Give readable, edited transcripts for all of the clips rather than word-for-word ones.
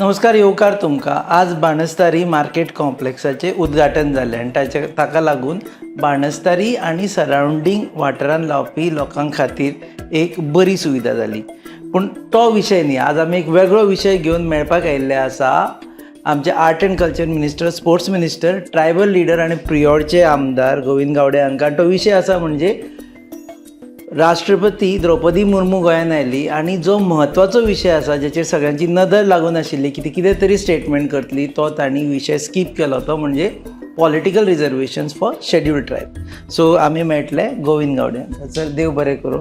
नमस्कार, येवकार तुमकां. आज बाणस्तारी मार्केट कॉम्प्लेक्साचें उद्घाटन जालें आनी ताच्या ताका लागून बाणस्तारी आनी सरावंडींग वाठारांत रावपी लोकां खातीर एक बरी सुविधा जाली. पूण तो विशय न्ही, आज आमी एक वेगळो विशय घेवन मेळपाक आयिल्ले आसा. आमचे art and culture minister, sports minister, tribal leader आनी प्रियोळचे आमदार गोविंद गावडे हांकां. तो विशय आसा म्हणजे राष्ट्रपती द्रौपदी मुर्मू गोंयांत आयली आनी जो म्हत्वाचो विशय आसा, जेचेर सगळ्यांची नदर लागून आशिल्ली की ती कितें तरी स्टेटमेंट करतली, तो तांणी विशय स्कीप केलो, तो म्हणजे political reservations for scheduled tribe. So आमी मेळटले गोविंद गावडे हांकां. सर, देव बरें करूं.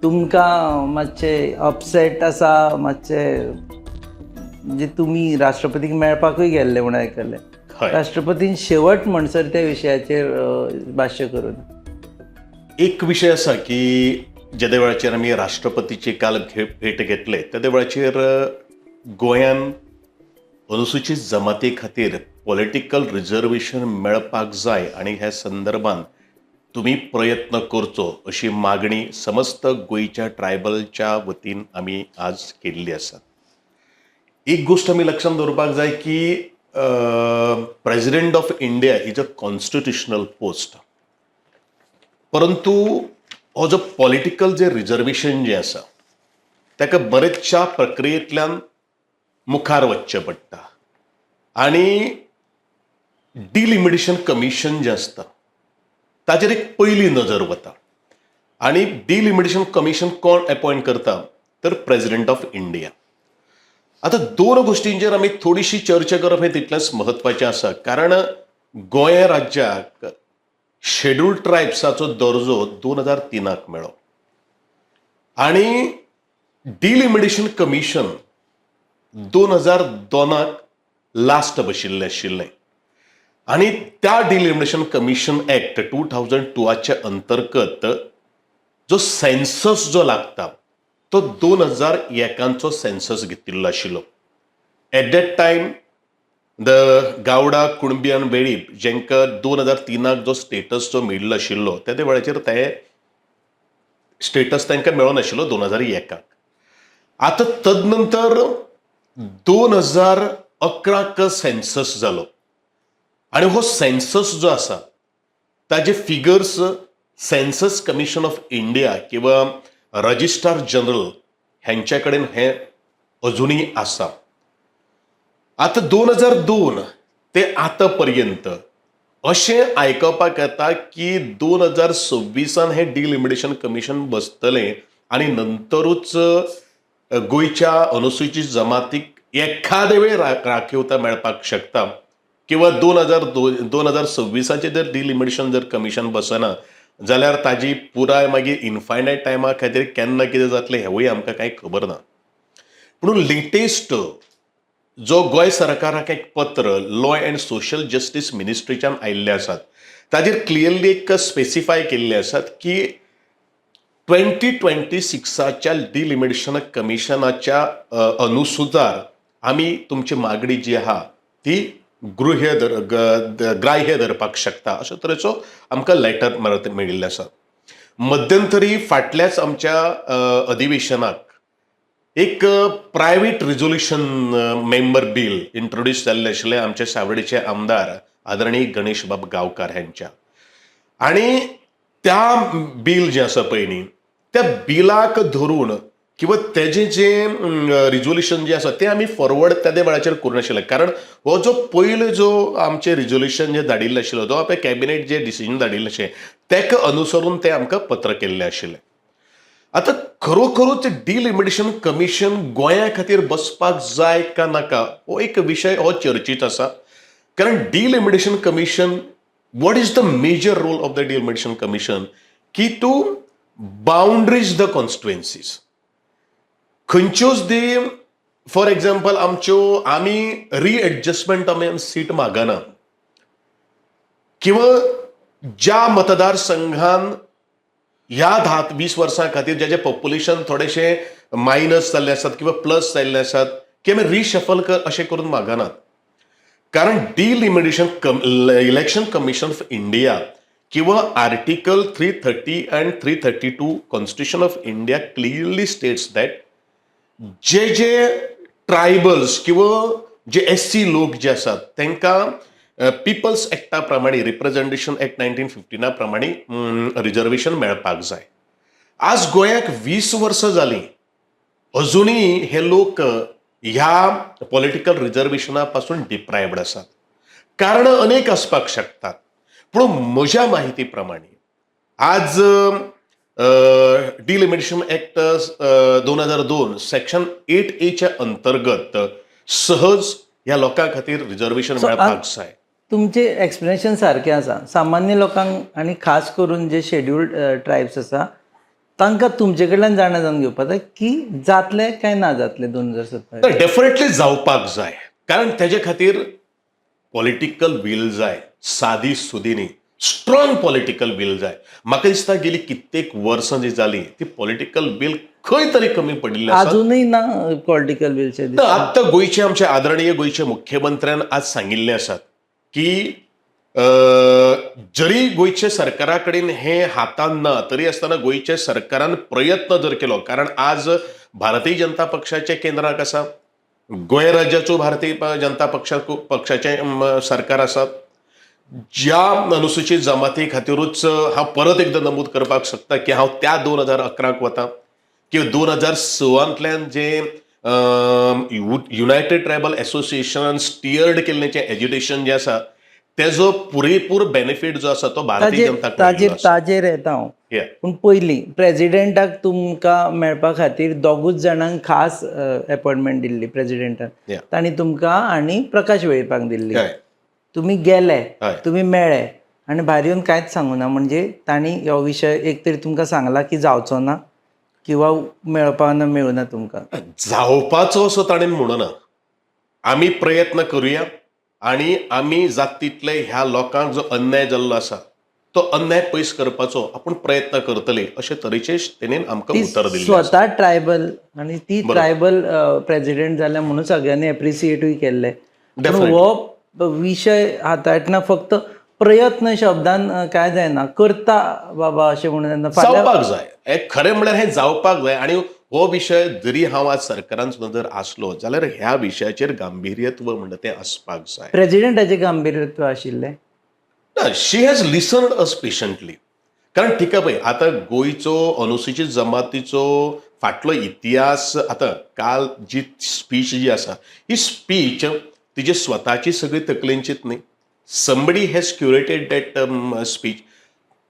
तुमकां मातशें अपसेट आसा मातशें, म्हणजे तुमी राष्ट्रपतीक मेळपाकूय गेल्ले म्हूण आयकल्लें. हय. राष्ट्रपतीन शेवट म्हणसर त्या विशयाचेर भाश्य करून एक विशय आसा की जेदे वेळाचेर आमी राष्ट्रपतीची काल भेट घेतले, तेदे वेळाचेर गोंयान अनुसूचित जमाती खातीर पॉलिटिकल रिजर्वेशन मेळपाक जाय आनी ह्या संदर्भान तुमी प्रयत्न करचो अशी मागणी समस्त गोंयच्या ट्रायबलच्या वतीन आमी आज केल्ली आसा. एक गोश्ट आमी लक्षांत दवरपाक जाय की President of India is a constitutional post, परंतु हो जो पॉलिटिकल जे रिजर्वेशन जें आसा ताका बरेचशा प्रक्रियेंतल्यान मुखार वचचें पडटा आनी डिलिमिटेशन कमिशन जें आसता ताचेर एक पयली नजर वता. आनी डिलिमिटेशन कमिशन कोण एपॉयंट करता तर प्रेजिडेंट ऑफ इंडिया. आतां दोन गोश्टींचेर आमी थोडीशी चर्चा करप हें तितलेंच म्हत्वाचें आसा, कारण गोंय राज्याक शेड्युल्ड ट्रायब्साचो दर्जो 2003क मेळ्ळो आनी डिलिमिटेशन कमिशन 2002क लास्ट बशिल्लें आशिल्लें. आनी त्या डिलिमिटेशन कमिशन एक्ट 2002च्या अंतर्गत जो सेन्सस जो लागता तो 2001चो सेन्सस घेतिल्लो आशिल्लो. At that time the Gawda, Kunbi आनी वेळीप जेंकां 2003क जो स्टेटस जो मेळिल्लो आशिल्लो, तेदे वेळाचेर ते स्टेटस तांकां मेळोन आशिल्लो 2001क. आतां तदनंतर 2011क सेन्सस जालो आनी हो सेन्सस जो आसा ताजे figures census commission of India किंवा रजिस्ट्रार जनरल ह्यांच्या कडेन हे अजुनूय आसा. आतां 2002 ते आतां पर्यंत अशें आयकपाक येता की 2026न हें डिलिमिटेशन कमिशन बसतलें आनी नंतरूच गोंयच्या अनुसूचित जमातीक एखादे वेळ राखीवता मेळपाक शकता किंवा 2026ाचें जर डिलिमिटेशन जर कमिशन बसना जाल्यार ताजी पुराय मागीर इनफायनायट टायमा खातीर केन्ना कितें जातलें हेवूय आमकां कांय खबर ना. पूण लेटेस्ट जो गोंय सरकाराक एक पत्र लॉ अँड सोशल जस्टीस मिनिस्ट्रीच्यान आयिल्ले आसात, ताजेर क्लियरली एक स्पेसिफाय केल्ले आसात की 2026च्या डिलिमिटेशन कमिशनाच्या अनुसुदार आमी तुमची मागणी जी आहा ती गृह्य धर ग्राह्य धरपाक शकता, अशे तरेचो आमकां लेटर मेळिल्लें आसा. मध्यंतरी फाटल्याच आमच्या अधिवेशनाक एक private resolution member bill introduce जाल्लें आशिल्लें आमचे सावर्डेचे आमदार आदरणीय गणेशबाब गांवकार ह्यांच्या. आनी त्या बील जें आसा पळय न्ही, त्या बिलाक धरून किंवा तेजें जें रिजोल्युशन जें आसा तें आमी फॉरवर्ड त्या वेळाचेर करूं नाशिल्लें, कारण हो जो पयलो जो आमचें रिजोल्युशन जें धाडिल्लें आशिल्लो, तो आपल्या कॅबिनेट जें डिसिजन धाडिल्लें आशिल्लें तेका अनुसरून तें आमकां पत्र केल्लें आशिल्लें. आतां खरोखरूच डिलिमिटेशन कमिशन गोंया खातीर बसपाक जाय का नाका हो एक विशय हो चर्चीत आसा. कारण delimitation commission, what is the major role of the delimitation commission की टू बाउंड्रीज the कॉन्स्टिट्युएन्सीज. खंयच्योच दी, फॉर एग्जाम्पल, आमच्यो आमी रिएडजस्टमेंट आमी सीट मागना किंवा ज्या मतदारसंघान ह्या 10-20 वर्सां खातीर जेजें पॉप्युलेशन थोडेशें मायनस जाल्लें आसात किंवा प्लस जाल्लें आसात की आमी रिशफल कर अशें करून मागनात. कारण delimitation Election Commission of India किंवा Article 330 and 332 Constitution of India clearly states that J J tribals किंवा जे एस सी लोक जे आसात तांकां पिपल्स एक्टा प्रमाणे, रिप्रेझेंटेशन एक्ट 1915 प्रमाणे रिजर्वेशन मेळपाक जाय. आज गोंयाक 20 वर्सां जालीं, अजुनूय हे लोक ह्या पॉलिटिकल रिजर्वेशना पासून डिप्रायव्ड आसात. कारणां अनेक आसपाक शकतात, पूण म्हज्या म्हायती प्रमाणे आज डिलिमिटेशन एक्ट 2002 सेक्शन 8एच्या अंतर्गत सहज ह्या लोकां खातीर रिजर्वेशन So, मेळपाक जाय. तुमचें एक्सप्लेनेशन सारकें आसा. सामान्य लोकांक आनी खास करून जे शेड्युल्ड ट्रायब्स आसा तांकां तुमचे कडल्यान जाणा जावन घेवपाक जाय की जातलें काय ना जातलें 2027? तर डेफिनेटली जावपाक जाय, कारण तेजे खातीर पॉलिटिकल वील जाय, सादी सुदी न्ही, स्ट्रॉंग पॉलिटिकल वील जाय. म्हाका दिसता गेली कित्येक वर्सां जी जाली ती पॉलिटिकल वील खंय तरी कमी पडिल्ली आसा. अजूनय ना पॉलिटिकल विलचे? तर आत्तां गोंयचे आमचे आदरणीय गोंयचे मुख्यमंत्र्यान आज सांगिल्लें आसात की जरी गोंयचे सरकारा कडेन हें हातान ना तरी आसतना गोंयच्या सरकारान प्रयत्न जर केलो, कारण आज भारतीय जनता पक्षाचे केंद्राक आसा, गोंय राज्याचो भारतीय जनता पक्षाचें सरकार आसा, ज्या अनुसूचित जमाती खातीरूच हांव परत एकदां नमूद करपाक शकता की हांव त्या 2011क वता किंवा 2006तल्यान जे युनायटेड ट्रायबल एसोसिएशनान स्टियर्ड केल्लें जें एज्युटेशन जें आसा तेजो पुरेपूर बेनिफीट जो आसा तो भारतीय ताजेर जनताक ताजेर मेळिल्लो आसा. ताजेर येता हांव. Yeah. पूण पयलीं प्रेजिडेंटाक तुमकां मेळपा खातीर दोगूच जाणांक खास एपॉयंटमेंट दिल्ली प्रेजिडेंटान. तांणी तुमकां आनी प्रकाश वेळीपाक दिल्ली. तुमी गेले, तुमी मेळ्ळे आनी भायर येवन कांयच सांगूना. म्हणजे तांणी हो विशय एक तरी तुमकां सांगला की जावचो ना किंवा मेळपाक ना, मेळुना तुमकां? जावपाचो असो ताणें म्हणूना. आमी प्रयत्न करुया आनी आमी जाता तितले ह्या लोकांक जो अन्याय जाल्लो आसा तो अन्याय पयस करपाचो आपूण प्रयत्न करतले अशे तरेचे तेणेन आमकां ती उतर दिल्लें आसा. स्वता ट्रायबल आनी ती ट्रायबल प्रेजिडेंट जाल्या म्हणून सगळ्यांनी एप्रिसिएटूय केल्लें. पूण हो विशय हाताळटना फक्त प्रयत्न शब्दान काय जायना, करता बाबा अशें म्हणून जायना. फाल्यां जावपाक जाय हें, खरें म्हणल्यार हें जावपाक जाय. आनी हो विशय जरी हांव आज सरकारान सुद्दां जर आसलो जाल्यार ह्या विशयाचेर गांभिर्यत्व म्हणटा तें आसपाक जाय. प्रेजिडेंटाचें गांभिर्यत्व आशिल्लें? ना, she has listened us patiently. कारण ठीक पळय, आतां गोंयचो अनुसूचित जमातीचो फाटलो इतिहास, आतां काल जी स्पीच जी आसा ही स्पीच तिजे स्वताची सगळी तकलेंचीच न्ही. Somebody has curated that speech.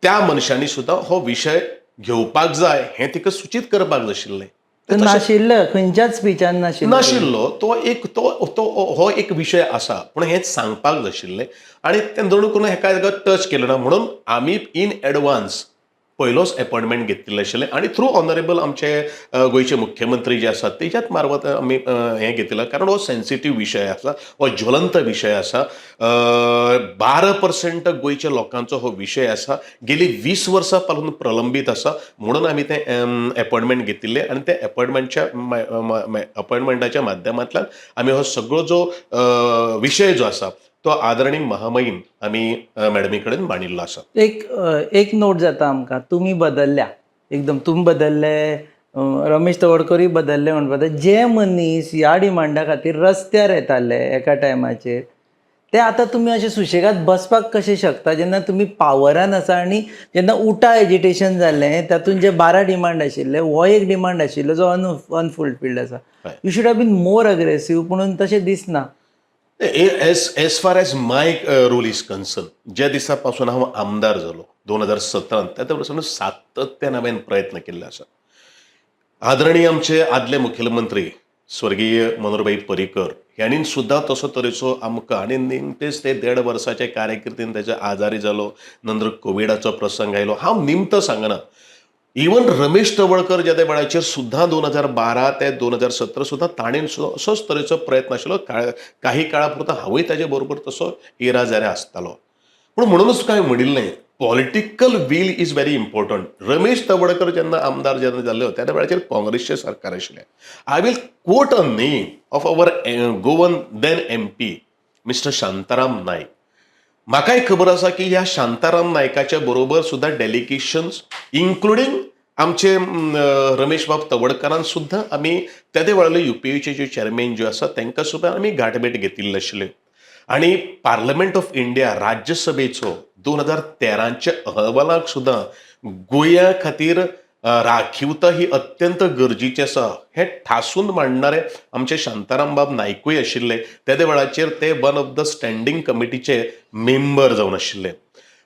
त्या मनशांनी सुद्दां हो विशय घेवपाक जाय हें तिका सुचीत करपाक जाय आशिल्लें. तो नाशिल्लो खंयच्याच स्पिचान नाशिल्लो. नाशिल्लो तो एक तो तो हो एक विशय आसा, पूण हें सांगपाक जाय आशिल्लें आनी तें जणू करून हेका एका टच केलें ना. म्हणून आमी इन एडवान्स पयलोच एपॉयंटमेंट घेतिल्लें आशिल्लें आनी थ्रू ऑनरेबल आमचे गोंयचे मुख्यमंत्री जे आसात तेज्याच मार्फत आमी हें घेतिल्लें, कारण हो सेन्सिटीव विशय आसा, हो ज्वलंत विशय आसा. 12% गोंयच्या लोकांचो हो विशय आसा, गेली 20 वर्सां पासून प्रलंबीत आसा. म्हणून आमी तें एपॉयंटमेंट घेतिल्लें आनी त्या अपॉयंटमेंटाच्या माध्यमांतल्यान आमी हो सगळो जो विशय जो आसा तो आदरणीय महामहीम आमी मॅडमी कडेन मांडिल्लो आसा. एक एक नोट जाता आमकां, तुमी बदलल्या एकदम, तुमी बदलले, रमेश तवडकरूय बदलले म्हणपाक. जे मनीस ह्या डिमांडा खातीर रस्त्यार येताले एका टायमाचेर ते आतां तुमी अशे सुशेगाद बसपाक कशें शकता जेन्ना तुमी पावरान आसा? आनी जेन्ना उटा एजिटेशन जालें तातूंत जे 12 डिमांड आशिल्ले, हो एक डिमांड आशिल्लो जो अनफुलफिल्ड आसा. You should have been more aggressive, पुणून तशें दिसना. As far as my role is concern, ज्या दिसा पासून हांव आमदार जालो 2017त, त्या पासून सातत्यान हांवें प्रयत्न केल्ले आसा. आदरणीय आमचे आदले मुखेलमंत्री स्वर्गीय मनोहरभाई पर्रीकर ह्यांनी सुद्दां तसो तरेचो आमकां, आनी निमतेच ते देड वर्साचे कार्यकिर्दीन तेजे आजारी जालो, नंतर कोविडाचो प्रसंग आयलो. हांव निमतो सांगना, इवन रमेश तवळकर ज्या वेळाचेर सुद्दां 2012 ते 2017 सुद्दां ताणें सुद्दां असोच तरेचो प्रयत्न आशिल्लो. काही काळा पुरतो हांवूय ताजे बरोबर तसो येरा जाऱ्या आसतालो. पूण म्हणूनच काय म्हणिल्लें, political will is very important. Ramesh Tawadkar जेन्ना आमदार जेन्ना जाल्ले त्या वेळाचेर काँग्रेसचें सरकार आशिल्लें. I will quote a name of our Goan then MP Mister Shantaram Naik. म्हाकाय खबर आसा की ह्या शांताराम नायकाच्या बरोबर सुद्दां डेलिगेशन्स इन्क्लुडींग आमचे रमेश बाब तवडकारान सुद्दां आमी तेदे वेळार युपीएचे जे चॅरमॅन ज्यो आसा तांकां सुद्दां आमी गांठभेट घेतिल्ली आशिल्ली. आनी पार्लमेंट ऑफ इंडिया राज्यसभेचो 2013च्या अहवालाक सुद्दां गोंया खातीर राखीवता ही अत्यंत गरजेची आसा हें ठासून मांडणारे आमचे शांताराम बाब नायकूय आशिल्ले. तेदे वेळाचेर ते वन ऑफ the standing कमिटीचे मेंबर जावन आशिल्ले.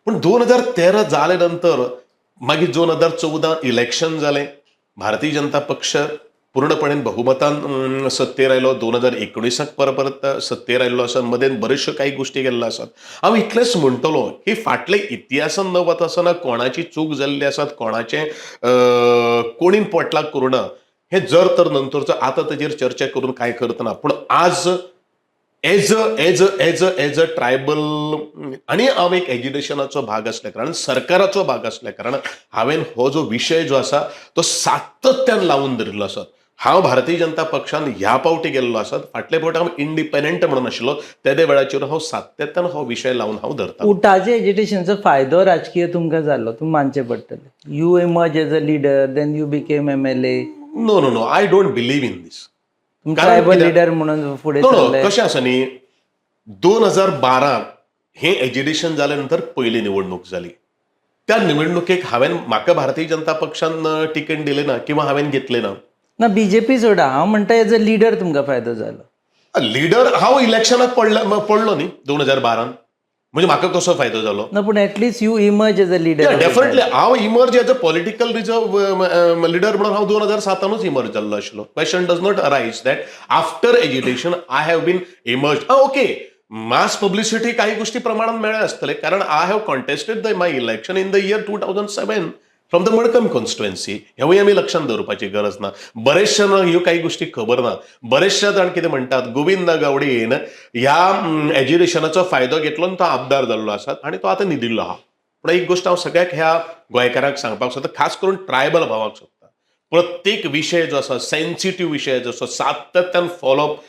पूण 2013 जाले नंतर मागीर 2014 इलेक्शन जालें. भारतीय जनता पक्ष पूर्णपणे बहुमतान सत्तेर आयलो. 2019 परत परत सत्तेर आयिल्लो आसा. मदें बऱ्योचश्यो काही गोश्टी केल्ल्यो आसात. हांव इतलेंच म्हणटलो की फाटले इतिहासान न वता आसतना कोणाची चूक जाल्ली आसात, कोणाचें कोणीन पोटलाक करूं ना, हें जर तर नंतरचो आतां तेजेर चर्चा करून कांय करतना. पूण आज as a tribal आनी हांव एक एज्युकेशनाचो भाग आसल्या कारणान, सरकाराचो भाग आसल्या कारणान, हांवें हो जो विशय जो आसा तो सातत्यान लावून धरिल्लो आसा. हांव भारतीय जनता पक्षान ह्या पावटी गेल्लो आसा. फाटले फावटी हांव इंडिपेंडंट म्हणून आशिल्लो. तेदे वेळाचेर हांव सातत्यान हो विशय लावन हांव धरता. उटाचे एजिटेशनचो फायदो राजकीय तुमकां जाल्लो, तुमी मानचें पडटलें. You emerge as a leader, then you became MLA. No, I don't believe in this. तुमी कारण ट्रायबल कित्याक? लिडर म्हणून फुडें नो नो सरले. कशें आसा न्ही, 2012 हें एजिटेशन जाल्या नंतर पयली निवडणूक जाली. त्या निवडणुकेक हांवें म्हाका भारतीय जनता पक्षान तिकेट दिलें ना किंवा हांवें घेतलें ना. ना, बीजेपी सोडा, हांव म्हणटा एज अ लिडर तुमकां फायदो जालो. लिडर हांव इलेक्शनाक पडलो न्ही 2012न, म्हणजे म्हाका कसो फायदो जालो? ना, पूण at least you emerge as a leader. Definitely हांव emerge as a political reserve leader म्हणून हांव 2007नूच इमर्ज जाल्लो आशिल्लो. Question does not arise that after agitation I have been emerge. Okay, mass publicity काही गोष्टी प्रमाणात मेळ्ळ्या आसतले, कारण I have contested the my election in the year 2007 from the Madgaon constituency. हेवूय आमी लक्षात दवरपाची गरज ना. बरेचशे जाणांक ह्यो काही गोष्टी खबर ना. बरेचशे जाण कितें म्हणटात, गोविंद गावडेन ह्या एजिटेशनाचो फायदो घेतलो आनी तो आमदार जाल्लो आसा आनी तो आतां न्हिदिल्लो आहा. पूण एक गोश्ट हांव सगळ्याक ह्या गोंयकारांक सांगपाक सोदता, खास करून ट्रायबल भावाक सोदता, प्रत्येक विशय जो आसा, सेन्सिटीव विशय जो आसा, सातत्यान फॉलोअप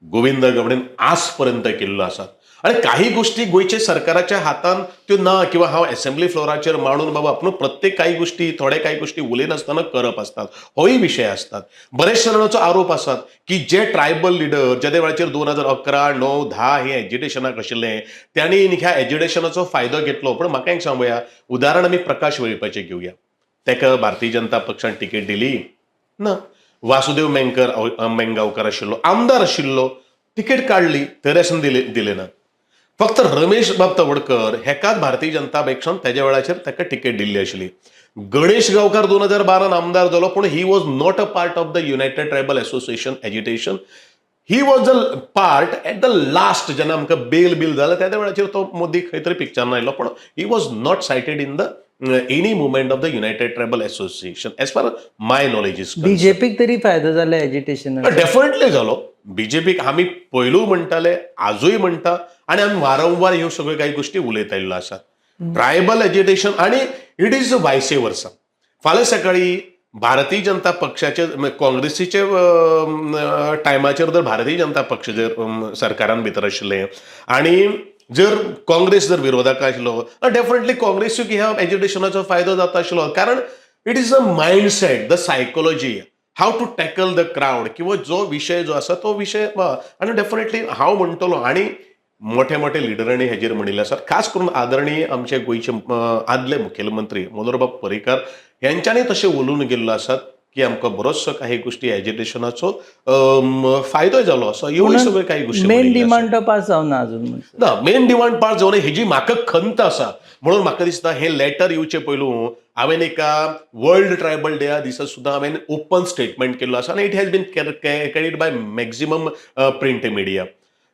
गोविंद गावडेन आज पर्यंत केल्लो आसा. आनी काही गोष्टी गोंयच्या सरकाराच्या हातान त्यो ना किंवा हांव एसेंब्ली फ्लोराचेर मांडून बाबा आपण प्रत्येक काही गोष्टी, थोडे काही गोष्टी उलयनासतना करप आसतात, होय विशय आसतात. बरेचशे जाणांचो आरोप आसात की जे ट्रायबल लिडर जेदे वेळाचेर 2011, 9, 10 हे एजिटेशनाक आशिल्ले, त्यांनी ह्या एजिटेशनाचो फायदो घेतलो. पण म्हाका एक सांगूया, उदाहरण आमी प्रकाश वेळीपाचें घेवया. ताका भारतीय जनता पक्षान तिकेट दिली ना. वासुदेव मेंकर मेंगांवकर आशिल्लो, आमदार आशिल्लो, तिकेट काडली तरी आसून दिले दिले ना. फक्त रमेश बाब तवडकर हेकाच भारतीय जनता पक्षान तेज्या वेळाचेर ताका तिकेट दिल्ली आशिल्ली. गणेश गांवकार 2012 आमदार जालो, पूण he was not a part of the United Tribal Association agitation. He was a part at the last, जेन्ना आमकां बेल बील जालें त्या वेळाचेर तो मोदी खंय तरी पिक्चरान आयलो, पूण he was not cited in the any movement of the United Tribal Association as far my knowledge is. बीजेपीक तरी फायदो जाला एजिटेशनाचो? डेफिनेटली जालो बीजेपीक. आमी पयलू म्हणटाले, आजूय म्हणटा आनी आमी वारंवार ह्यो सगळ्यो काही गोष्टी उलयत आयिल्लो आसात. ट्रायबल एजिटेशन आनी it is वायसे वर्सा. फाल्यां सकाळी भारतीय जनता पक्षाचे म्हणजे काँग्रेसीचे टायमाचेर जर भारतीय जनता पक्ष जर सरकारान भितर आशिल्ले आनी जर काँग्रेस जर विरोधाक आशिल्लो, डेफिनेटली काँग्रेसीक ह्या एजिटेशनाचो फायदो जाता आशिल्लो, कारण it is a mindset, the psychology, how to tackle the crowd किंवा जो विशय जो आसा तो विशय. आनी डेफिनेटली हांव म्हणटलो, आनी मोठे मोठे लिडरांनी हेजेर म्हणिल्लें आसा, खास करून आदरणीय आमचे गोंयचे आदले मुखेलमंत्री मनोहरबाब पर्रीकार हेंच्यांनी तशें उलोवन गेल्लो आसात की आमकां बरोचसो काही गोष्टी एजिटेशनाचो फायदोय जालो असो, ह्योय सगळ्यो काही गोष्टी मेन म्हणिल्ल्यो आसात. डिमांड तो पास जावना अजून म्हणसर. ना, मेन डिमांड पास जावना हेजी म्हाका खंत आसा. म्हणून म्हाका दिसता हें लेटर येवचे पयलू हांवें एका वर्ल्ड ट्रायबल डे दिसा सुद्दां हांवें ओपन स्टेटमेंट केल्लो आसा आनी it has been carried by maximum print media.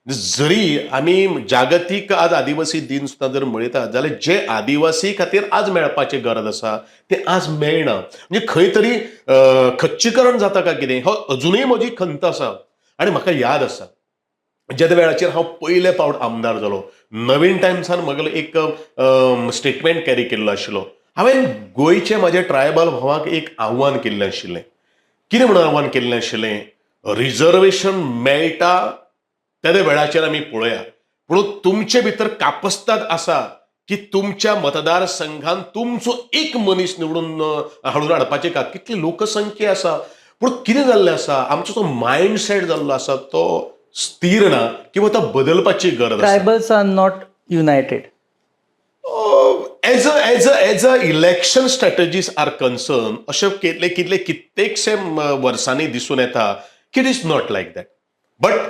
जरी आमी जागतीक आज आदिवासी दिन सुद्दां जर मनयतात जाल्यार जे आदिवासी खातीर आज मेळपाची गरज आसा तें आज मेळना. म्हणजे खंय तरी खच्चीकरण जाता काय कितें, हो अजुनूय म्हजी खंत आसा. आनी म्हाका याद आसा, जेन्ना वेळाचेर हांव पयले फावट आमदार जालो, नवीन टायम्सान म्हगेलो एक स्टेटमेंट कॅरी केल्लो आशिल्लो. हांवें गोंयचे म्हाजे ट्रायबल भावांक एक आव्हान केल्लें आशिल्लें. कितें म्हणून आव्हान केल्लें आशिल्लें? रिजर्वेशन मेळटा तेदे वेळाचेर आमी पळोवया, पूण तुमचे भितर कापस्ताद आसा. की तुमच्या मतदारसंघान तुमचो एक मनीस निवडून हाडून हाडपाचें का कितली लोकसंख्या आसा. पूण कितें जाल्लें आसा, आमचो जो मायंडसेट जाल्लो आसा तो स्थीर ना किंवा तो बदलपाची गरज आसा. Tribals are not united. As a election strategies are concern, अशें कितले कितले कित्येकशे वर्सांनी दिसून येता की it is not like that. But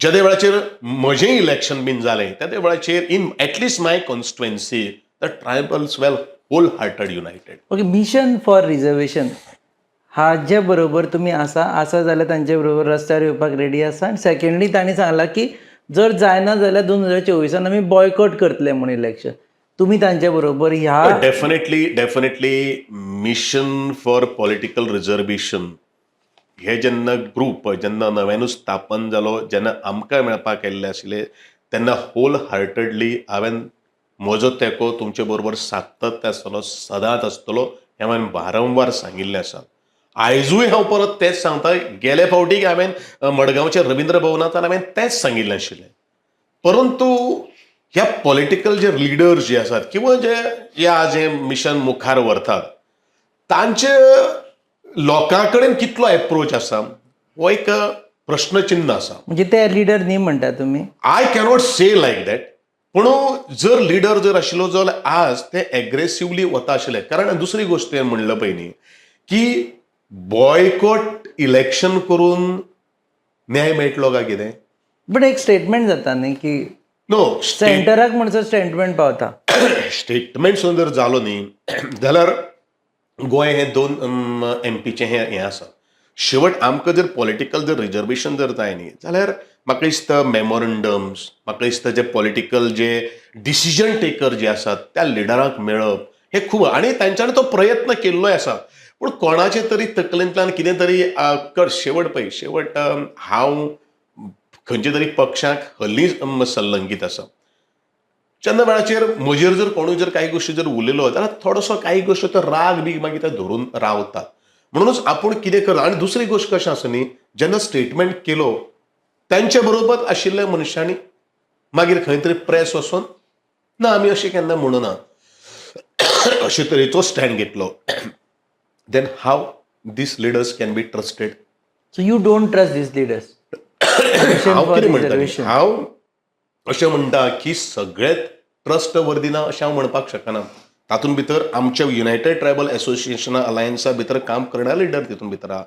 जेदे वेळाचेर म्हजें इलेक्शन बीन जालें त्या वेळाचेर in at least my constituency the tribals were whole hearted united. Okay, mission for reservation हाजे बरोबर तुमी आसा आसा जाल्यार तांचे बरोबर रस्त्यार येवपाक रेडी आसा. आनी सेकंडली तांणी सांगलां की जर जायना जाल्यार 2024 आमी बॉयकॉट करतले म्हूण इलेक्शन. तुमी तांचे बरोबर ह्या Definitely mission for political reservation हे जेन्ना ग्रूप जेन्ना नव्यानूच स्थापन जालो, जेन्ना आमकां मेळपाक आयिल्ले आशिल्ले तेन्ना होल हार्टेडली हांवें म्हजो तेंको तुमचे बरोबर सातत्य आसतलो, सदांच आसतलो हें हांवें वारंवार सांगिल्लें आसा. आयजूय हांव परत तेंच सांगता. गेले फावटी हांवें मडगांवच्या रविंद्र भवनांत हांवें तेंच सांगिल्लें आशिल्लें. परंतु ह्या पॉलिटिकल जे लिडर्स जे आसात किंवा जे जे आज हें मिशन मुखार व्हरतात तांचे लोकां कडेन कितलो एप्रोच आसा हो एक प्रश्नचिन्न आसा. म्हणजे ते लिडर न्ही म्हणटा तुमी? I cannot say like that. पूण जर लिडर जर आशिल्लो जाल्यार आज ते एग्रेसिवली वता आशिल्ले. कारण दुसरी गोश्ट तुवें म्हणलं पयलीं की बॉयकॉट इलेक्शन करून न्याय मेळटलो काय कितें? बट एक स्टेटमेंट जाता न्ही की नो. सेंटराक म्हणसर स्टेटमेंट पावता. स्टेटमेंट सुद्दां जर जालो न्ही जाल्यार गोंय हें 2 एमपीचें हें हें आसा. शेवट आमकां जर पॉलिटिकल जर रिजर्वेशन जर जाय न्ही जाल्यार म्हाका दिसता मेमोरंडम्स, म्हाका दिसता जे पॉलिटिकल जे डिसिजन टेकर जे आसात त्या लिडरांक मेळप हें खूब, आनी तांच्यांनी तो प्रयत्न केल्लोय आसा. पूण कोणाचे तरी तकलेंतल्यान कितें तरी कर शेवट पळय शेवट हांव खंयच्या तरी पक्षाक हल्लीच संलंगीत आसा. जेन्ना वेळाचेर म्हजेर जर कोणूय जर काही गोश्टी जर उलयलो जाल्यार थोडोसो काही गोश्टी तो राग बी मागीर ते धरून रावतात. म्हणूनच आपूण कितें करता. आनी दुसरी गोश्ट कशें आसा न्ही, जेन्ना स्टेटमेंट केलो तांचे बरोबर आशिल्ल्या मनशांनी मागीर खंय तरी प्रेस वचून ना आमी अशें केन्ना म्हणुना अशे तरेचो स्टँड घेतलो, then how this leaders can be trusted? So you don't trust these leaders? हांव कितें म्हणटा, हांव अशें म्हणटा की सगळेच ट्रस्ट वर्दी ना अशें हांव म्हणपाक शकना. तातूंत भितर आमच्या युनायटेड ट्रायबल एसोसिएशना अलायन्सा भितर काम करणारे लिडर तितून भितर आहा,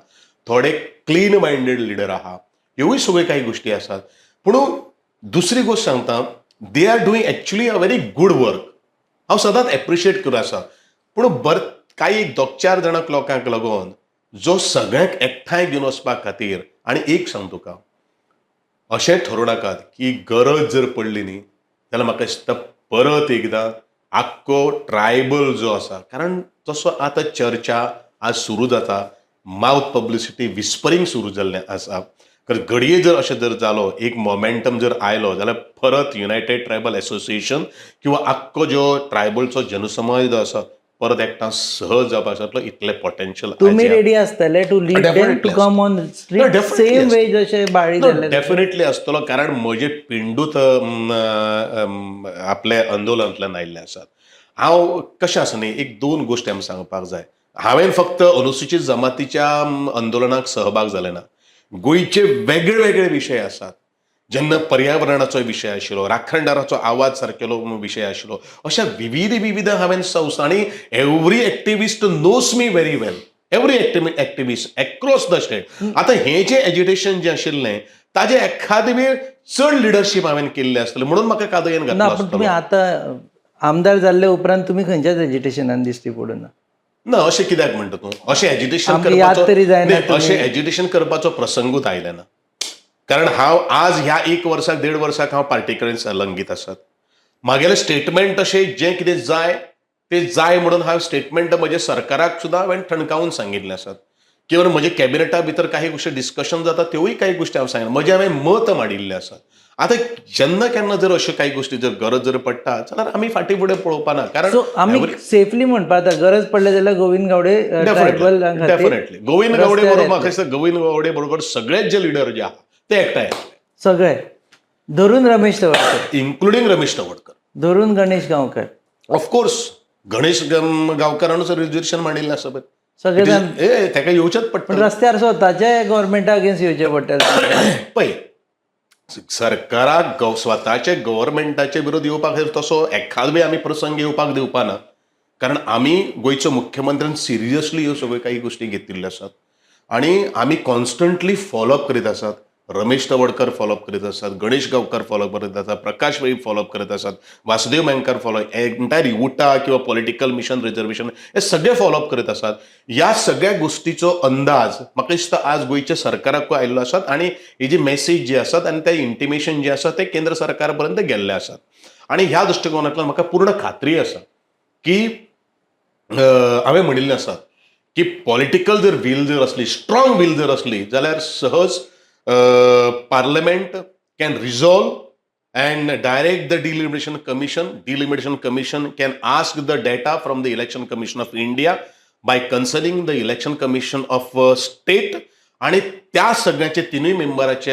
थोडे क्लीन मायंडेड लिडर आहा, ह्योय सगळ्यो काही गोश्टी आसात. पूण दुसरी गोश्ट सांगता, they are doing actually a very good work. हांव सदांच एप्रिशिएट करून आसा. पूण बर कांय एक दोग चार जाणांक लोकांक लागून जो सगळ्यांक एकठांय घेवन वचपा खातीर. आनी एक सांग तुका, अशें ठरोवं नाकात की गरज जर पडली न्ही जाल्यार म्हाका दिसता परत एकदां आख्खो ट्रायबल जो आसा, कारण जसो आतां चर्चा आज सुरू जाता, मावथ पब्लिसिटी विस्परींग सुरू जाल्लें आसा, कारण घडये जर अशें जर जालो एक मोमेंटम जर आयलो जाल्यार परत युनायटेड ट्रायबल एसोसिएशन किंवा आख्खो जो ट्रायबलचो जनसमाज जो आसा परत एकठांय सहज जावपाक शकतलो इतलें पोटेन्शियल. तुमी रेडी आसतले to lead them to Definitely. Come on No, street definitely. Same way जशे बाळी जाल्ले? डेफिनेटली आसतलो, कारण म्हजे पिंडूच आपले आंदोलनांतल्यान आयिल्ले आसात. हांव कशें आसा न्ही, एक दोन गोश्टी आमी सांगपाक जाय. हांवें फक्त अनुसुचीत जमातीच्या आंदोलनाक सहभाग जाले ना, गोंयचे वेगळे वेगळे विशय आसात. जेन्ना पर्यावरणाचो विशय आशिल्लो, राखणदाराचो आवाज सारकेलो विशय आशिल्लो, अशा विविध विविध हांवें संस्था, आनी every activist knows me very well, every activist across the state. आतां हें जें एजिटेशन जें आशिल्लें ताजें एखादे वेळ चड लिडरशीप हांवें केल्लें आसतलें म्हणून म्हाका कादयेन ना, घातलो पण आसतलो. तुमी आतां आमदार जाल्ले उपरांत तुमी खंयच्याच एजिटेशनान दिश्टी पडूना. ना, अशें कित्याक म्हणटा तूं? अशें एजिटेशन आमकां याद करपाचो तरी जायना. न्ही, अशें एजिटेशन करपाचो प्रसंगूच आयले ना, कारण हांव आज ह्या एक वर्साक देड वर्साक हांव पार्टी कडेन संलंगीत आसात. म्हागेलें स्टेटमेंट अशें जें कितें जाय तें जाय म्हणून हांव स्टेटमेंट म्हज्या सरकाराक सुद्दां हांवें ठणकावून सांगिल्लें आसात, किंवा म्हज्या कॅबिनेटा भितर काही गोश्टी डिस्कशन जाता त्योय काही गोश्टी हांव सांगना, म्हजें हांवें मत मांडिल्लें आसा. आतां जेन्ना केन्ना जर अश्यो काही गोश्टी जर गरज जर पडटा जाल्यार आमी फाटीं फुडें पळोवपा ना, कारण सो आमी सेफली म्हणपा आतां गरज पडले जाल्यार गोविंद गावडे ट्रायबल डेफिनेटली गोविंद गावडे बरोबर, म्हाका दिसता गोविंद गावडे बरोबर सगळेच जे लिडर जे आहा ते एकठांय येतले. सगळे धरून रमेश तवडकर, इन्क्लुडींग रमेश तवडकर, धरून गणेश गांवकर. ऑफकोर्स गणेश गांवकारानूच रिजर्वेशन मांडिल्लें आसा पळय. सगळे जाण. ए, ताका येवचेंच पण पडटलें. रस्त्यार स्वताचे गव्हर्मेंटा अगेन्स्ट येवचें पडटलें. पळय, सरकाराक स्वताचे गव्हर्मेंटाचे विरोध येवपा खातीर तसो एखाद आमी प्रसंग येवपाक दिवपा ना, कारण आमी गोंयचो मुख्यमंत्र्यान सिरियसली ह्यो सगळ्यो काही गोश्टी घेतिल्ल्यो आसात आनी आमी कॉन्स्टंटली फॉलोअप करीत आसात. रमेश तवडकर फॉलोअप करीत आसात, गणेश गांवकर फॉलोअप करीत आसात, प्रकाश वेळीप फॉलोअप करीत आसात, वासुदेव मयंकर फॉलो, एंटायर युटा किंवा पॉलिटिकल मिशन रिजर्वेशन हे सगळे फॉलोअप करीत आसात. ह्या सगळ्या गोश्टीचो अंदाज म्हाका दिसता आज गोंयच्या सरकाराकूय आयिल्लो आसात आनी ही जी मॅसेज जी आसात आनी ते इंटिमेशन जे आसा ते केंद्र सरकारा पर्यंत गेल्ले आसात. आनी ह्या दृश्टिकोनांतल्यान म्हाका पूर्ण खात्री आसा की हांवें म्हणिल्लें आसा की पॉलिटिकल जर वील जर आसली, स्ट्रॉंग वील जर आसली जाल्यार सहज Parliament can resolve and direct the Delimitation Commission. Delimitation Commission can ask the data from the Election Commission of India by consulting the Election Commission of state आणि त्या सगळ्याचे तिनूय मेंबराचे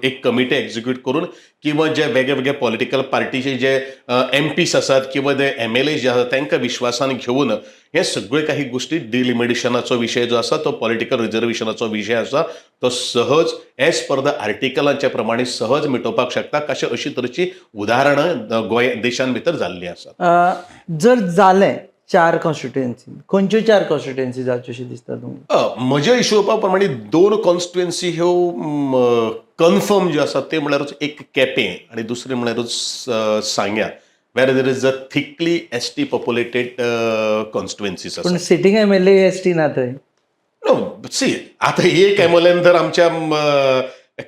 एक कमिटी एक्झिक्यूट करून किंवा जे वेगळे वेगळे पॉलिटिकल पार्टीचे जे एमपीस आसात किंवा जे एमएलए जे आसात तांकां विश्वासान घेवन हे सगळे काही गोष्टी डिलिमिटेशनाचो विशय जो आसा, तो पॉलिटिकल रिजर्वेशनाचो विशय आसा, तो सहज एज पर the आर्टिकलाच्या प्रमाणे सहज मिटोवपाक शकता. कशें अशी तरेची उदाहरणां गोंय देशान भितर जाल्लीं आसात. जर जालें चार कॉन्स्टिट्युएन्सी, खंयच्यो चार कॉन्स्टिट्युएन्सी जावच्यो अशें दिसता तुमकां? म्हज्या हिशोबा प्रमाणे दोन कॉन्स्टिट्युएन्सी ह्यो कन्फर्म ज्यो आसात ते म्हळ्यारूच एक केपें आनी दुसरें म्हळ्यारूच सांग्या, where there is a thickly ST populated constituencies आसा. पूण सिटींग एमएलए एसटी ना थंय. नो, सी, आता एक एमएलएन तर आमच्या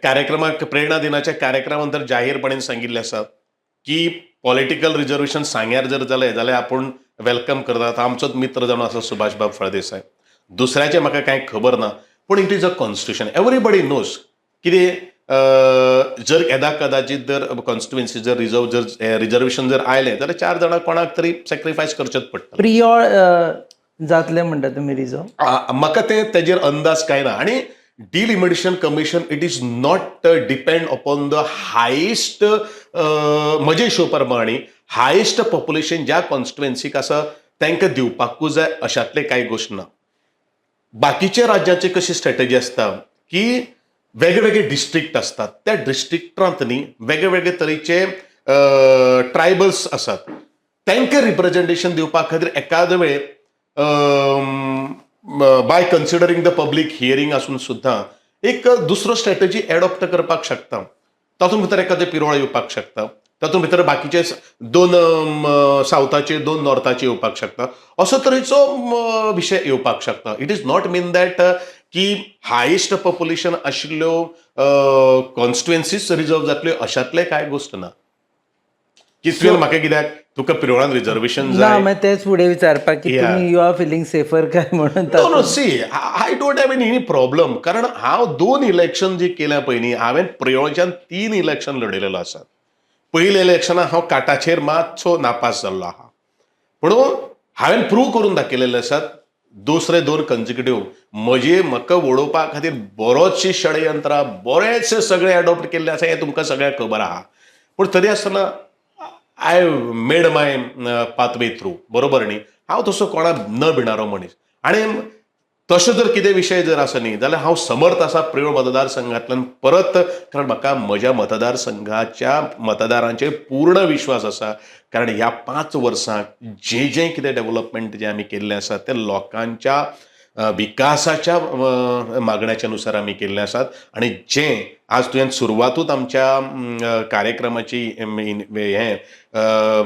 कार्यक्रमाक, प्रेरणा दिनाच्या कार्यक्रमान तर जाहीरपणे सांगिल्लें आसा की पॉलिटिकल रिजर्वेशन सांग्यार जर जालें जाल्यार आपूण welcome करता. आतां आमचोच मित्र जावन आसा सुभाषबाब फळदेसाय. दुसऱ्याचें म्हाका कांय खबर ना, पूण it is a constitution, everybody knows कितें. जर येदा कदाचित जर कॉन्स्टिट्युएन्सी जर रिजर्व जर रिजर्वेशन जर आयलें जाल्यार चार जाणां कोणाक तरी सॅक्रिफायस करचेंच पडटलें. प्रियोळ जातलें म्हणटा तुमी रिजर्व? म्हाका ते तेजेर अंदाज कांय ना. आनी Delimitation Commission, it is not depend upon the highest, म्हजे हिशोबा प्रमाणे हायेस्ट पॉप्युलेशन ज्या कॉन्स्टिट्युएन्सीक आसा तांकां दिवपाकूच जाय अशातलें कांय गोश्ट ना. बाकीच्या राज्याची कशी स्ट्रॅटजी आसता की वेगळे वेगळे डिस्ट्रिक्ट आसतात, त्या डिस्ट्रिक्टांत न्ही वेगळे वेगळे तरेचे ट्रायबल्स आसात, तांकां रिप्रेझेंटेशन दिवपा खातीर एकाद वेळ by considering the public hearing आसून सुद्दां एक दुसरो स्ट्रॅटजी एडॉप्ट करपाक शकता. तातूंत भितर एखादें पिरोळ येवपाक शकता, तातूंत भितर बाकीचे दोन सावथाचे, दोन नॉर्थाचे येवपाक शकता, असो तरेचो विशय येवपाक शकता. It is not mean that की हायेस्ट पॉप्युलेशन आशिल्ल्यो कॉन्स्टिट्युएन्सीज रिजर्व जातल्यो अशातलें कांय गोश्ट ना. की तुवें म्हाका कित्याक तुका पिरोळान रिजर्वेशन ना. जाय. मागीर तेच फुडें विचारपाक की तुमी you are feeling safer काय म्हणून. No, no, see, I don't have any problem, कारण हांव दोन इलेक्शन जी केल्या पयलीं, हांवें प्रियोळच्यान तीन इलेक्शन लढयलेलो आसात. पयल्या इलेक्शनाक हांव काटाचेर मातसो नापास जाल्लो आहा, पूण हांवें प्रूव करून दाखयलेले आसात दुसरे दोन कन्जिक्युटीव. म्हजे म्हाका वडोवपा खातीर बरोचशी षडयंत्रां, बरेचशे सगळे एडॉप्ट केल्ले आसा, हें तुमकां सगळ्यांक खबर आहा. पूण तरी आसतना I made my pathway through, बरोबर न्ही? हांव तसो कोणाक न भिणारो मनीस आनी तशें जर कितें विशय जर आसा न्ही जाल्यार हांव समर्थ आसा प्रियोळ मतदारसंघांतल्यान परत, कारण म्हाका म्हज्या मतदारसंघाच्या मतदारांचेर पूर्ण विश्वास आसा. कारण ह्या 5 वर्सांक जें जें कितें डेवलपमेंट जें आमी केल्लें आसा तें लोकांच्या विकासाच्या मागण्याच्या नुसार आमी केल्लें आसात. आनी जें आज तुवें सुरवातूच आमच्या कार्यक्रमाची हें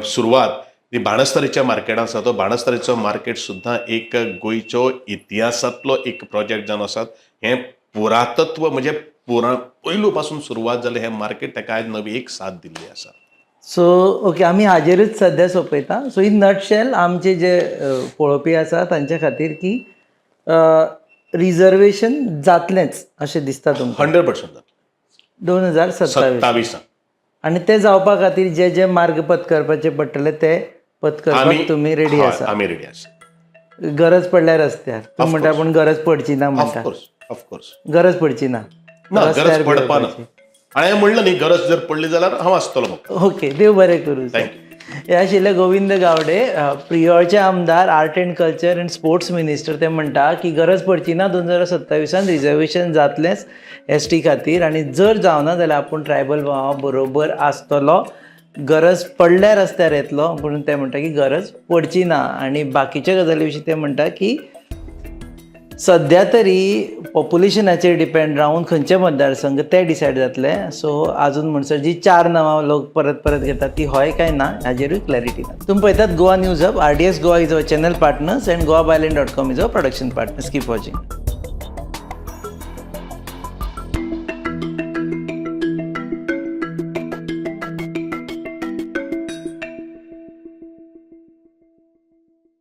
सुरवात ती बाणस्तारीच्या मार्केटान आसा, तो बाणस्तारीचो मार्केट सुद्दां एक गोंयचो इतिहासांतलो एक प्रोजेक्ट जावन आसात. हें पुरातत्व म्हणजे पुरा पयलू पासून सुरवात जालें हें मार्केट, ताका आयज नवी एक साथ दिल्ली आसा. सो ओके, आमी हाजेरूच सद्या सोंपयता. सो इन नटशेल आमचे जे पळोवपी आसा तांचे खातीर की रिजर्वेशन जातलेंच अशें दिसता तुमकां? 100%. 2027? 27. आनी ते जावपा खातीर जे जे मार्ग पत्करपाचे पडटले ते पत्करपाक तुमी रेडी आसा? आमी रेडी आसा. गरज पडल्यार रस्त्यार तूं म्हणटा, पूण गरज पडची ना म्हणटा. Of course, of course. गरज पडची ना. ना. रस्त्यार गरज पडपा ना. बी. आनी हांवें म्हणलें न्ही, गरज जर पडली जाल्यार हांव आसतलो मग. ओके, देव बरें करूं. Thank you. हे आशिल्ले गोविंद गावडे, प्रियोळचे आमदार, art and culture and sports minister. ते म्हणटा की गरज पडची ना, 2027an reservation जातलेंच एसटी खातीर आनी जर जावना जाल्यार आपूण ट्रायबल भावा बरोबर आसतलो, गरज पडल्यार रस्त्यार येतलो. म्हणून ते म्हणटा की गरज पडची ना. आनी बाकीच्या गजाली विशीं ते म्हणटा की सद्या तरी पॉप्युलेशनाचेर डिपेंड रावन खंयचे मतदारसंघ ते डिसायड जातले. सो अजून म्हणसर जी चार नांवां लोक परत परत घेतात ती हय काय ना हाजेरूय क्लॅरिटी ना. तुमी पळयतात Goa news hub. RDS Goa is our channel partners and goabyline.com is our production partners. Keep watching.